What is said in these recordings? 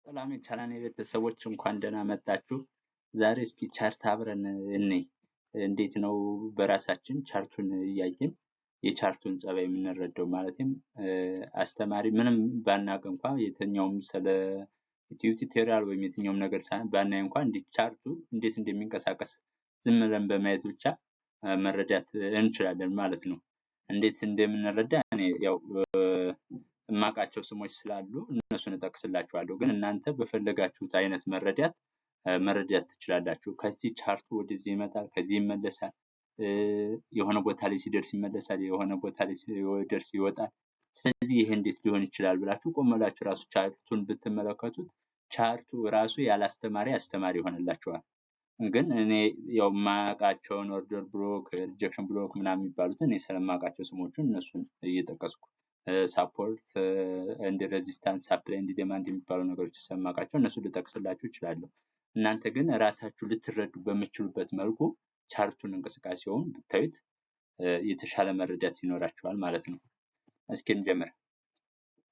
ሰላም የቻናሌ ቤተሰቦች፣ እንኳን ደህና መጣችሁ። ዛሬ እስኪ chart አብረን እንይ። እንዴት ነው በራሳችን chart ኡን እያየን የ chart ኡን ጸባይ የምንረዳው? ማለትም አስተማሪ ምንም ባናቅ እንኳ፣ የትኛውም ስለ ዩቲዩብ tutorial ወይም የትኛውም ነገር ባናይ እንኳ፣ እንዲህ chart ኡ እንዴት እንደሚንቀሳቀስ ዝም ብለን በማየት ብቻ መረዳት እንችላለን ማለት ነው። እንዴት እንደምንረዳ እኔ ያው የማውቃቸው ስሞች ስላሉ እነሱን እጠቅስላችኋለሁ። ግን እናንተ በፈለጋችሁት አይነት መረዳት መረዳት ትችላላችሁ። ከዚህ chart ኡ ወደዚህ ይመጣል፣ ከዚህ ይመለሳል። የሆነ ቦታ ላይ ሲደርስ ይመለሳል፣ የሆነ ቦታ ላይ ሲደርስ ይወጣል። ስለዚህ ይሄ እንዴት ሊሆን ይችላል ብላችሁ ቆም ብላችሁ ራሱ chart ኡን ብትመለከቱት chart ኡ ራሱ ያለ አስተማሪ አስተማሪ ይሆንላችኋል። ግን እኔ ያው የማውቃቸውን order block፣ rejection block ምናምን የሚባሉትን እኔ ስለማውቃቸው ስሞቹን እነሱን እየጠቀስኩ፣ support and resistance፣ supply and demand የሚባሉ ነገሮች ስለማውቃቸው እነሱን ልጠቅስላችሁ እችላለሁ። እናንተ ግን ራሳችሁ ልትረዱ በምትችሉበት መልኩ chart ኡን እንቅስቃሴውን ብታዩት የተሻለ መረዳት ይኖራችኋል ማለት ነው። እስኪ እንጀምር።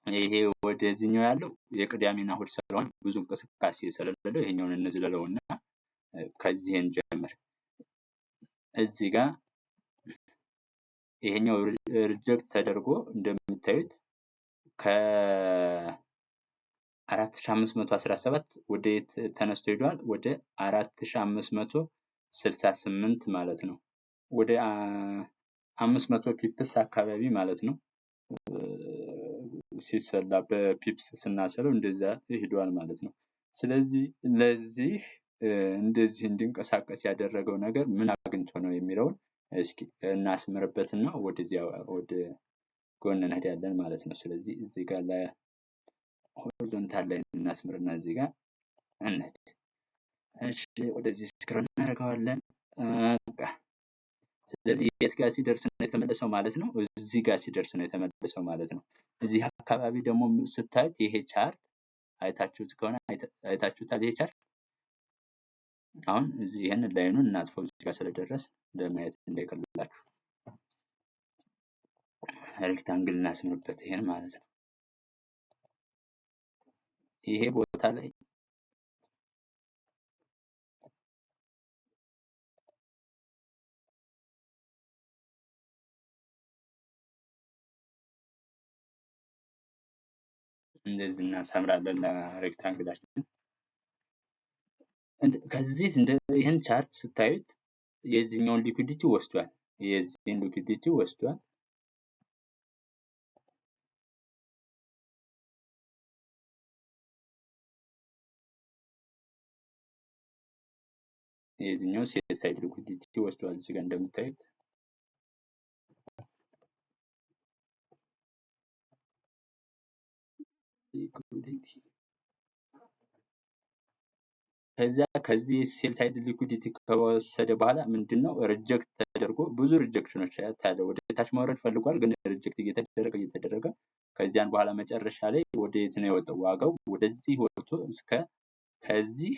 ይሄ ወደዚህኛው ያለው የቅዳሜና እሑድ ስለሆነ ብዙ እንቅስቃሴ ስለሌለው ይሄኛውን እንዝለለውና ከዚህ እንጀምር። እዚህ ጋር ይሄኛው reject ተደርጎ እንደምታዩት ከ4517 ወደ የት ተነስቶ ሄዷል? ወደ 4568 ማለት ነው። ወደ 500 pips አካባቢ ማለት ነው። ሲሰላ በ pips ስናሰለው እንደዛ ሄዷል ማለት ነው። ስለዚህ ለዚህ እንደዚህ እንዲንቀሳቀስ ያደረገው ነገር ምን አግኝቶ ነው የሚለውን እስኪ እናስምርበትና ወደዚያ ወደ ጎን እንሄዳለን ማለት ነው። ስለዚህ እዚህ ጋር ለ horizontal ላይ እናስምርና እዚህ ጋር እንሂድ። እሺ፣ ወደዚህ scroll እናደርገዋለን። በቃ ስለዚህ የት ጋር ሲደርስ ነው የተመለሰው ማለት ነው? እዚህ ጋር ሲደርስ ነው የተመለሰው ማለት ነው። እዚህ አካባቢ ደግሞ ስታዩት ይሄ chart አይታችሁት ከሆነ፣ አይታችሁታል። ይሄ chart አሁን እዚህ ይሄንን line ኡን እናጥፈው፣ እዚህ ጋር ስለደረስ ለማየት እንዳይቀልላችሁ rectangle እናስምርበት ይሄን ማለት ነው። ይሄ ቦታ ላይ እንደዚህ እናሰምራለን ለ rectangle ኣችን። ከዚህ ይህን chart ስታዩት የዚህኛውን liquidity ወስዷል። የዚህን liquidity ወስዷል። የዚህኛው sell side liquidity ወስዷል። እዚህ ጋር እንደምታዩት liquidity ከዚያ ከዚህ sell side liquidity ከወሰደ በኋላ ምንድነው reject ተደርጎ ብዙ rejection ኖች ታያለ። ወደ ታች መውረድ ፈልጓል፣ ግን reject እየተደረገ እየተደረገ ከዚያን በኋላ መጨረሻ ላይ ወደ የት ነው የወጣው? ዋጋው ወደዚህ ወጥቶ እስከ ከዚህ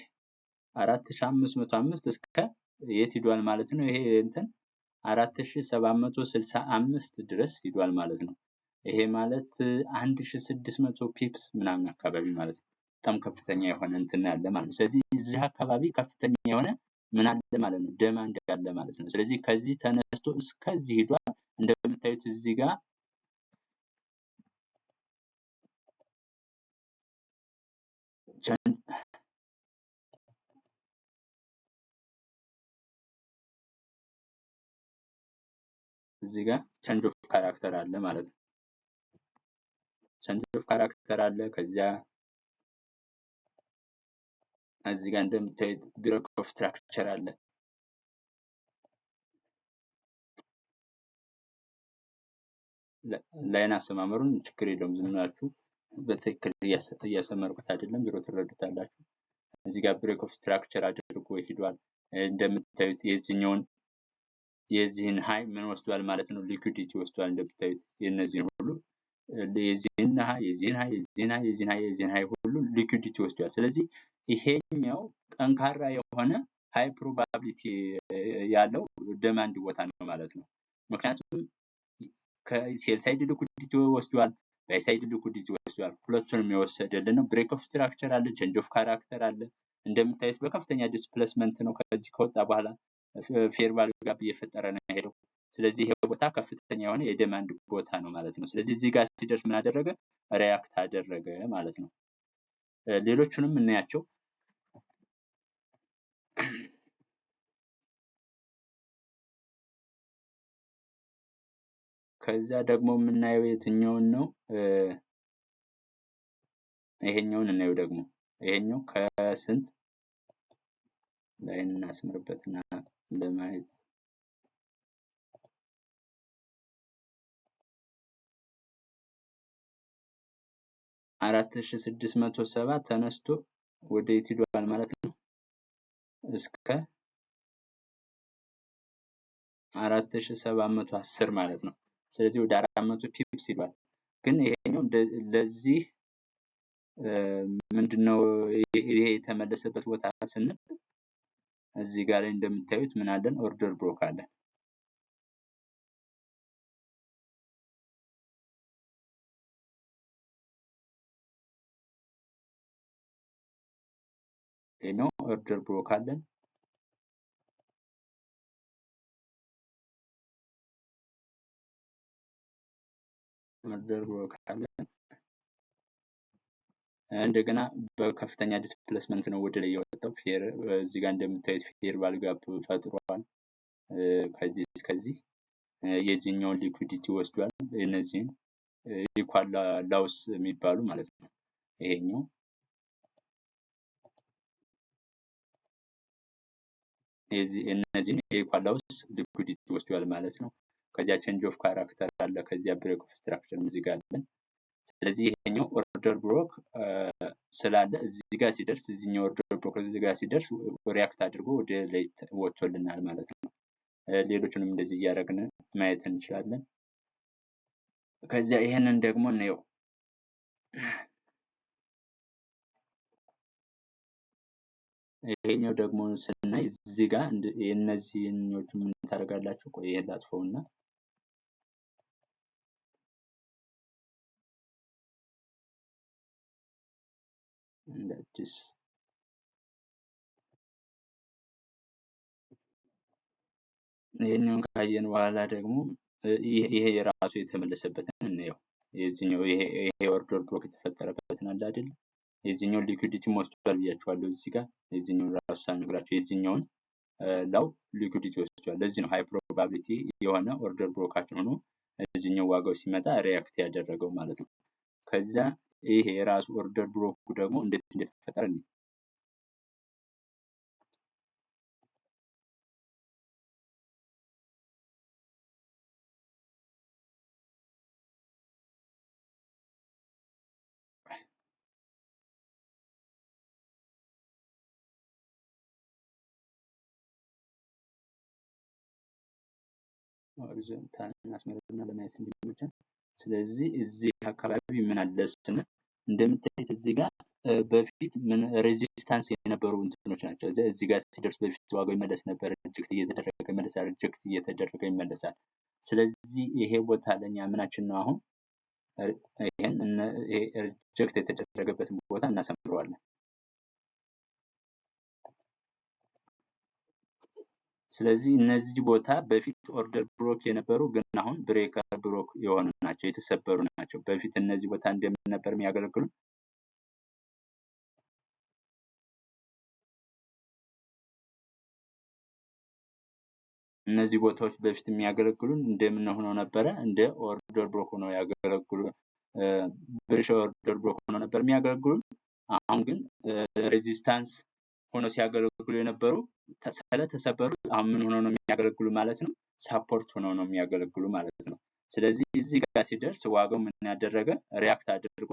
4505 እስከ የት ሂዷል ማለት ነው? ይሄ እንትን 4765 ድረስ ሂዷል ማለት ነው። ይሄ ማለት 1600 pips ምናምን አካባቢ ማለት ነው። በጣም ከፍተኛ የሆነ እንትን ያለ ማለት ነው። ስለዚህ እዚህ አካባቢ ከፍተኛ የሆነ ምን አለ ማለት ነው? Demand ያለ ማለት ነው። ስለዚህ ከዚህ ተነስቶ እስከዚህ ሂዷል። እንደምታዩት እዚህ ጋር እዚህ ጋር change of character አለ ማለት ነው። Change of character አለ። ከዚያ እዚህ ጋር እንደምታዩት break of structure አለ። Line አሰማመሩን ችግር የለውም፣ ዝም ብላችሁ በትክክል እያሰመርኩት አይደለም፣ ቢሮ ትረዱታላችሁ። እዚህ ጋር break of structure አድርጎ ሂዷል። እንደምታዩት የዚህኛውን የዚህን high ምን ወስዷል ማለት ነው? Liquidity ወስዷል። እንደምታዩት የእነዚህን ሁሉ የዚህን high፣ የዚህን high፣ የዚህን high፣ የዚህን high፣ የዚህን high ሁሉ liquidity ወስዷል። ስለዚህ ይሄኛው ጠንካራ የሆነ high probability ያለው demand ቦታ ነው ማለት ነው። ምክንያቱም ከ sell side liquidity ወስዷል። Buy side liquidity ወስዷል። ሁለቱንም የወሰደልን ነው። Break of structure አለ፣ change of character አለ። እንደምታዩት በከፍተኛ displacement ነው። ከዚህ ከወጣ በኋላ fair value gap እየፈጠረ ነው የሄደው። ስለዚህ ይሄ ቦታ ከፍተኛ የሆነ የ demand ቦታ ነው ማለት ነው። ስለዚህ እዚህ ጋር ሲደርስ ምን አደረገ? React አደረገ ማለት ነው። ሌሎቹንም እናያቸው። ከዛ ደግሞ የምናየው የትኛውን ነው? ይሄኛውን እናየው ደግሞ ይሄኛው ከስንት ላይ እናስምርበትና ለማየት 4670 ተነስቶ ወደ የት ሄዷል ማለት ነው? እስከ 4710 ማለት ነው። ስለዚህ ወደ 400 pips ሄዷል። ግን ይሄኛው ለዚህ ምንድነው ይሄ የተመለሰበት ቦታ ስንል እዚህ ጋር ላይ እንደምታዩት ምን አለን? Order block አለን። ይሄኛው order block አለን። Order block አለን። እንደገና በከፍተኛ displacement ነው ወደ ላይ የወጣው። Fair እዚህ ጋር እንደምታዩት fair value gap ፈጥሯል። ከዚህ እስከዚህ የዚህኛውን liquidity ወስዷል። እነዚህን equal lows የሚባሉ ማለት ነው። ይሄኛው እነዚህን equal lows liquidity ወስዷል ማለት ነው። ከዚያ change of character አለ። ከዚያ break of structure እዚህ ጋር አለን። ስለዚህ ይሄኛው order block ስላለ እዚህ ጋር ሲደርስ እዚህኛው order block እዚህ ጋር ሲደርስ react አድርጎ ወደ ላይ ወጥቶልናል ማለት ነው። ሌሎቹንም እንደዚህ እያደረግን ማየት እንችላለን። ከዚያ ይሄንን ደግሞ እንየው። ይሄኛው ደግሞ ስናይ እዚህ ጋር የእነዚህኞቹ ምን ታደርጋላችሁ? ቆይ ይሄን ላጥፈውና እንደ አዲስ ይሄኛውን ካየን በኋላ ደግሞ ይሄ የራሱ የተመለሰበትን እንየው። የዚህኛው ይሄ order block የተፈጠረበትን አለ አይደል? የዚህኛውን liquidity ወስዷል ብያቸዋለሁ። እዚህ ጋር የዚህኛውን ራሱ ሳልነግራቸው የዚህኛውን low liquidity ወስዷል። ለዚህ ነው high probability የሆነ order block ኣችን ሆኖ እዚህኛው ዋጋው ሲመጣ react ያደረገው ማለት ነው። ከዛ ይሄ የራሱ order block ኡ ደግሞ እንዴት እንደተፈጠረ እንይ። Horizontal እናስመርና ለማየት እንዲመቸን። ስለዚህ እዚህ አካባቢ ምን አለ ስንል እንደምታዩት እዚህ ጋር በፊት ምን resistance የነበሩ እንትኖች ናቸው። እዚህ ጋር ሲደርስ በፊት ዋጋው ይመለስ ነበር። Reject እየተደረገ ይመለሳል። Reject እየተደረገ ይመለሳል። ስለዚህ ይሄ ቦታ ለኛ ምናችን ነው? አሁን ይሄን reject የተደረገበትን ቦታ እናሰምረዋለን። ስለዚህ እነዚህ ቦታ በፊት order block የነበሩ ግን አሁን breaker block የሆኑ ናቸው፣ የተሰበሩ ናቸው። በፊት እነዚህ ቦታ እንደምን ነበር የሚያገለግሉ? እነዚህ ቦታዎች በፊት የሚያገለግሉን እንደምን ሆነው ነበረ? እንደ order block ሆነው ያገለግሉ bearish order block ሆነው ነበር የሚያገለግሉን። አሁን ግን resistance ሆነው ሲያገለግሉ የነበሩ ስለተሰበሩ አሁን ምን ሆነው ነው የሚያገለግሉ ማለት ነው? Support ሆነው ነው የሚያገለግሉ ማለት ነው። ስለዚህ እዚህ ጋር ሲደርስ ዋጋው ምን ያደረገ? React አድርጎ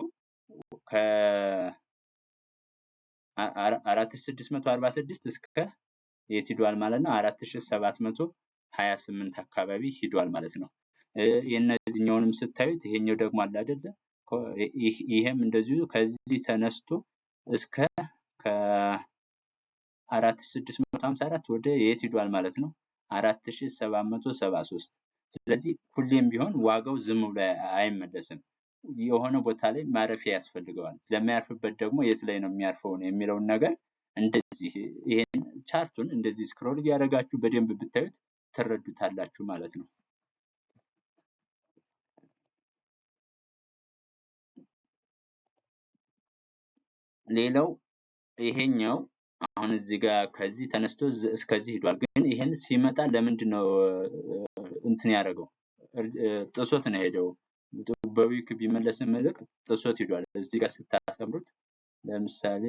ከ4646 እስከ የት ሂዷል ማለት ነው? 4728 አካባቢ ሂዷል ማለት ነው። የእነዚህኛውንም ስታዩት ይሄኛው ደግሞ አለ አይደለ? ይሄም እንደዚሁ ከዚህ ተነስቶ እስከ ከ4654 ወደ የት ሂዷል ማለት ነው? 4773። ስለዚህ ሁሌም ቢሆን ዋጋው ዝም ብሎ አይመለስም። የሆነ ቦታ ላይ ማረፊያ ያስፈልገዋል። ለሚያርፍበት ደግሞ የት ላይ ነው የሚያርፈው ነው የሚለውን ነገር እንደዚህ ይሄን chart ኡን እንደዚህ scroll እያደረጋችሁ በደንብ ብታዩት ትረዱታላችሁ ማለት ነው። ሌላው ይሄኛው አሁን እዚህ ጋር ከዚህ ተነስቶ እስከዚህ ሂዷል። ግን ይሄን ሲመጣ ለምንድን ነው እንትን ያደረገው? ጥሶት ነው የሄደው። በ wick ቢመለስም ልክ ጥሶት ሂዷል። እዚህ ጋር ስታሰምሩት ለምሳሌ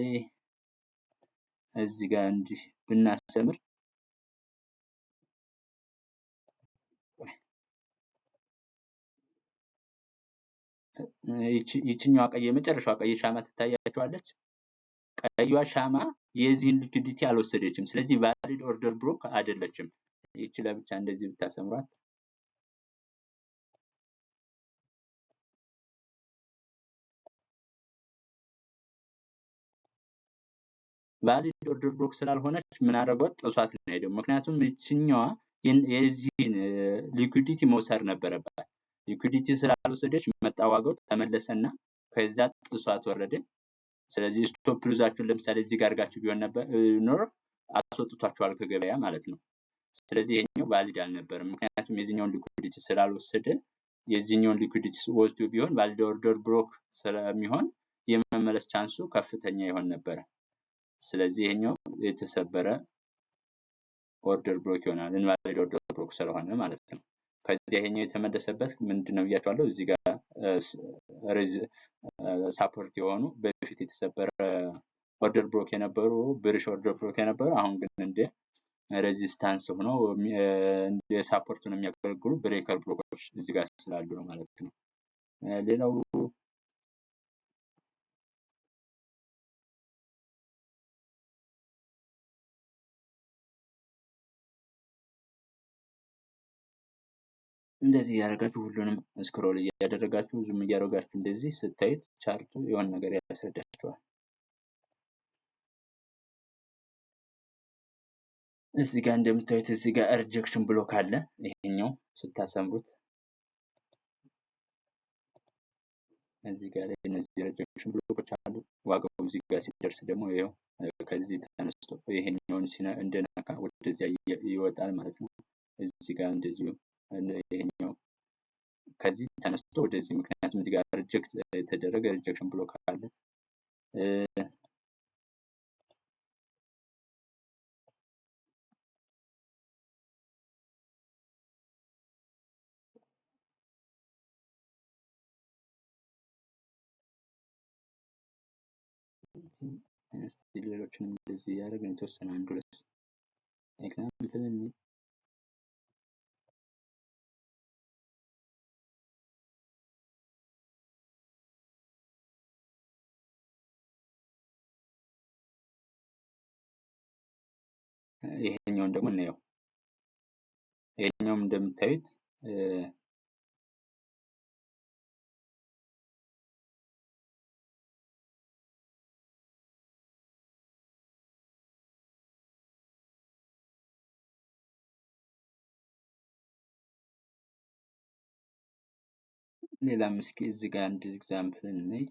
እዚህ ጋር እንዲህ ብናሰምር ይችኛዋ ቀይ የመጨረሻዋ ቀይ ሻማ ትታያቸዋለች። ቀይዋ ሻማ የዚህን liquidity አልወሰደችም። ስለዚህ valid order block አይደለችም። ይቺ ለብቻ እንደዚህ ብታሰምሯት valid order block ስላልሆነች ምን አደረገው? ጥሷት ነው የሄደው። ምክንያቱም ይችኛዋ የዚህን liquidity መውሰድ ነበረባት። Liquidity ስላልወሰደች መጣ ዋጋው ተመለሰና ከዛ ጥሷት ወረደ። ስለዚህ stop loss ኣችሁን ለምሳሌ እዚህ ጋር አድርጋችሁ ቢሆን ነበር ኖሮ አስወጥቷችኋል ከገበያ ማለት ነው። ስለዚህ ይሄኛው valid አልነበረም። ምክንያቱም የዚህኛውን liquidity ስላልወሰደ የዚህኛውን liquidity ወስዶ ቢሆን valid order block ስለሚሆን የመመለስ chance ኡ ከፍተኛ ይሆን ነበረ። ስለዚህ ይሄኛው የተሰበረ order block ይሆናል፣ invalid order block ስለሆነ ማለት ነው። ከዚያ ይሄኛው የተመለሰበት ምንድነው ብያቸዋለሁ። እዚህ ጋር support የሆኑ በፊት የተሰበረ order block የነበሩ bearish order block የነበሩ አሁን ግን እንደ resistance ሆኖ እንደ support ነው የሚያገለግሉ breaker block ኦች እዚህ ጋር ስላሉ ነው ማለት ነው። ሌላው እንደዚህ እያደረጋችሁ ሁሉንም scroll እያደረጋችሁ zoom እያደረጋችሁ እንደዚህ ስታዩት chart ኡ የሆነ ነገር ያስረዳችኋል። እዚህ ጋር እንደምታዩት እዚህ ጋር rejection block አለ። ይሄኛው ስታሰምሩት እዚህ ጋር ላይ እነዚህ rejection block ኦች አሉ። ዋጋው እዚህ ጋር ሲደርስ ደግሞ ይኸው ከዚህ ተነስቶ ይሄኛውን እንደነካ ወደዚያ ይወጣል ማለት ነው። እዚህ ጋር እንደዚሁ ይሄኛው ከዚህ ተነስቶ ወደዚህ፣ ምክንያቱም እዚህ ጋር reject የተደረገ rejection block አለ። እስቲ ሌሎችንም እንደዚህ እያደረግን የተወሰነ አንድ ሁለት example ይሄኛውን ደግሞ እናየው። ይሄኛውም እንደምታዩት ሌላም እስኪ እዚህ ጋር አንድ example እንይ።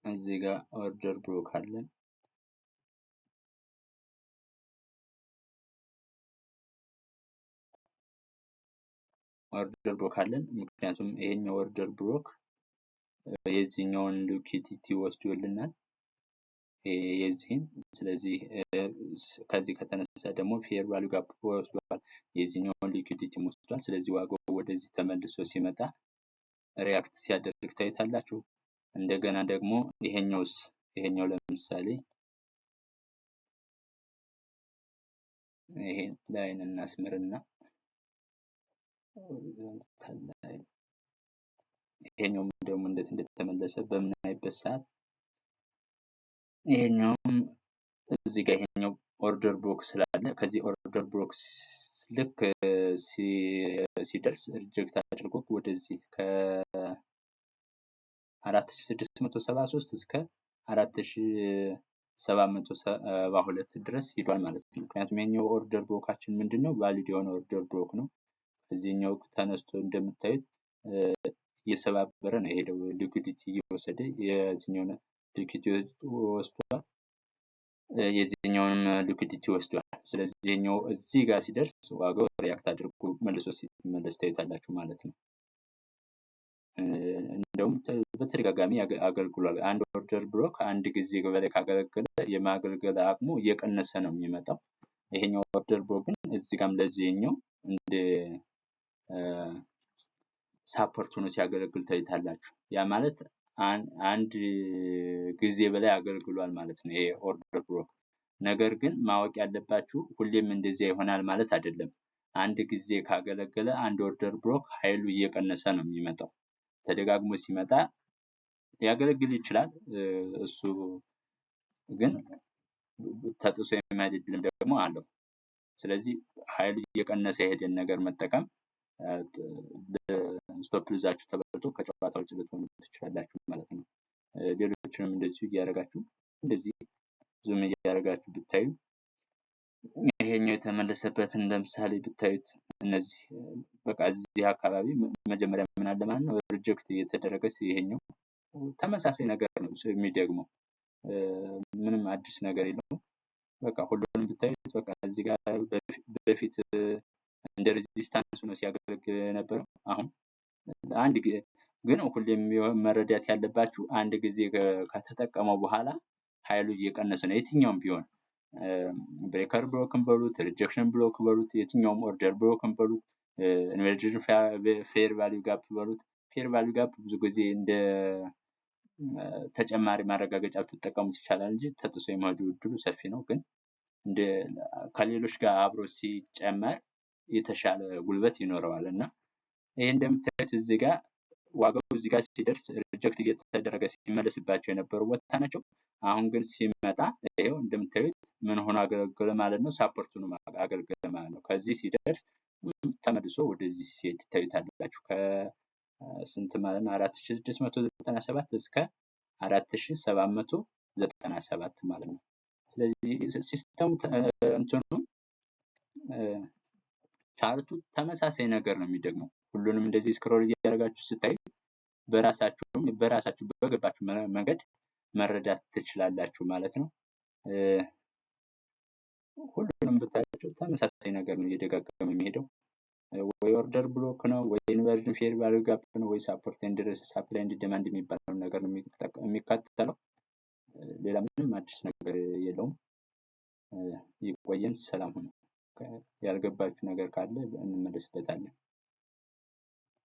እዚህ ጋር order block አለን። Order block አለን ምክንያቱም ይሄኛው order block የዚህኛውን liquidity ወስዶልናል የዚህን። ስለዚህ ከዚህ ከተነሳ ደግሞ fair value gap ወስዷል፣ የዚህኛውን liquidity ወስዷል። ስለዚህ ዋጋው ወደዚህ ተመልሶ ሲመጣ react ሲያደርግ ታይታላችሁ። እንደገና ደግሞ ይሄኛውስ ይሄኛው ለምሳሌ ይሄን line እናስምርና horizontal line ይሄኛውም ደግሞ እንዴት እንደተመለሰ በምናይበት ሰዓት ይሄኛውም እዚህ ጋር ይሄኛው order block ስላለ ከዚህ order block ልክ ሲደርስ reject አድርጎ ወደዚህ ከ4673 እስከ 4772 ድረስ ሂዷል ማለት ነው። ምክንያቱም ይሄኛው order block ኣችን ምንድነው valid የሆነ order block ነው። እዚህኛው ተነስቶ እንደምታዩት እየሰባበረ ነው የሄደው። Liquidity እየወሰደ የዚህኛውን liquidity ወስዷል፣ የዚህኛውንም liquidity ወስዷል። ስለዚህ ይሄኛው እዚህ ጋር ሲደርስ ዋጋው react አድርጎ መልሶ ሲመለስ ታዩታላችሁ ማለት ነው። እንደውም በተደጋጋሚ አገልግሏል። አንድ order block አንድ ጊዜ በላይ ካገለገለ የማገልገል አቅሙ እየቀነሰ ነው የሚመጣው። ይሄኛው order block ግን እዚህ ጋርም ለዚህኛው እንደ support ሆኖ ሲያገለግል ታይታላችሁ። ያ ማለት አንድ ጊዜ በላይ አገልግሏል ማለት ነው ይሄ order block። ነገር ግን ማወቅ ያለባችሁ ሁሌም እንደዚያ ይሆናል ማለት አይደለም። አንድ ጊዜ ካገለገለ አንድ order block ኃይሉ እየቀነሰ ነው የሚመጣው። ተደጋግሞ ሲመጣ ሊያገለግል ይችላል። እሱ ግን ተጥሶ የመሄድ እድልም ደግሞ አለው። ስለዚህ ኃይሉ እየቀነሰ የሄደን ነገር መጠቀም stop loss ኣችሁ ተበልቶ ከጨዋታ ውጭ ልትሆኑ ትችላላችሁ ማለት ነው። ሌሎችንም እንደዚሁ እያደረጋችሁ፣ እንደዚህ zoom እያደረጋችሁ ብታዩ፣ ይሄኛው የተመለሰበትን ለምሳሌ ብታዩት፣ እነዚህ በቃ እዚህ አካባቢ መጀመሪያ ምን አለ ማለት ነው፣ reject እየተደረገ፣ ይሄኛው ተመሳሳይ ነገር ነው የሚደግመው፣ ምንም አዲስ ነገር የለውም። በቃ ሁሉንም ብታዩት በቃ እዚህ ጋር በፊት እንደ resistance ሆኖ ሲያገለግል የነበረው አሁን አንድ ግን ሁሌም መረዳት ያለባችሁ አንድ ጊዜ ከተጠቀመው በኋላ ኃይሉ እየቀነሰ ነው። የትኛውም ቢሆን breaker block ን በሉት፣ rejection block በሉት፣ የትኛውም order block ን በሉት፣ inversion fair value gap በሉት። Fair value gap ብዙ ጊዜ እንደ ተጨማሪ ማረጋገጫ ብትጠቀሙት ይቻላል እንጂ ተጥሶ የመሄዱ እድሉ ሰፊ ነው። ግን እንደ ከሌሎች ጋር አብሮ ሲጨመር የተሻለ ጉልበት ይኖረዋል። እና ይህ እንደምታዩት እዚህ ጋር ዋጋው እዚህ ጋር ሲደርስ reject እየተደረገ ሲመለስባቸው የነበሩ ቦታ ናቸው። አሁን ግን ሲመጣ ይሄው እንደምታዩት ምን ሆኖ አገለገለ ማለት ነው? Support ሆኖ አገለገለ ማለት ነው። ከዚህ ሲደርስ ተመልሶ ወደዚህ ሲሄድ ታዩታላችሁ። ከስንት ማለት ነው? 4697 እስከ 4797 ማለት ነው። ስለዚህ system ኡ እንትኑ chart ኡ ተመሳሳይ ነገር ነው የሚደግመው። ሁሉንም እንደዚህ scroll እያደረጋችሁ ስታዩት በራሳችሁም በራሳችሁ በገባችሁ መንገድ መረዳት ትችላላችሁ ማለት ነው። ሁሉንም ብታያቸው ተመሳሳይ ነገር ነው እየደጋገመ የሚሄደው። ወይ order block ነው፣ ወይ inversion fair value gap ነው፣ ወይ support and supply and demand የሚባለውን ነገር ነው የሚከተለው። ሌላ ምንም አዲስ ነገር የለውም። ይቆየን። ሰላም ሁኑ። ያልገባችሁ ነገር ካለ እንመለስበታለን።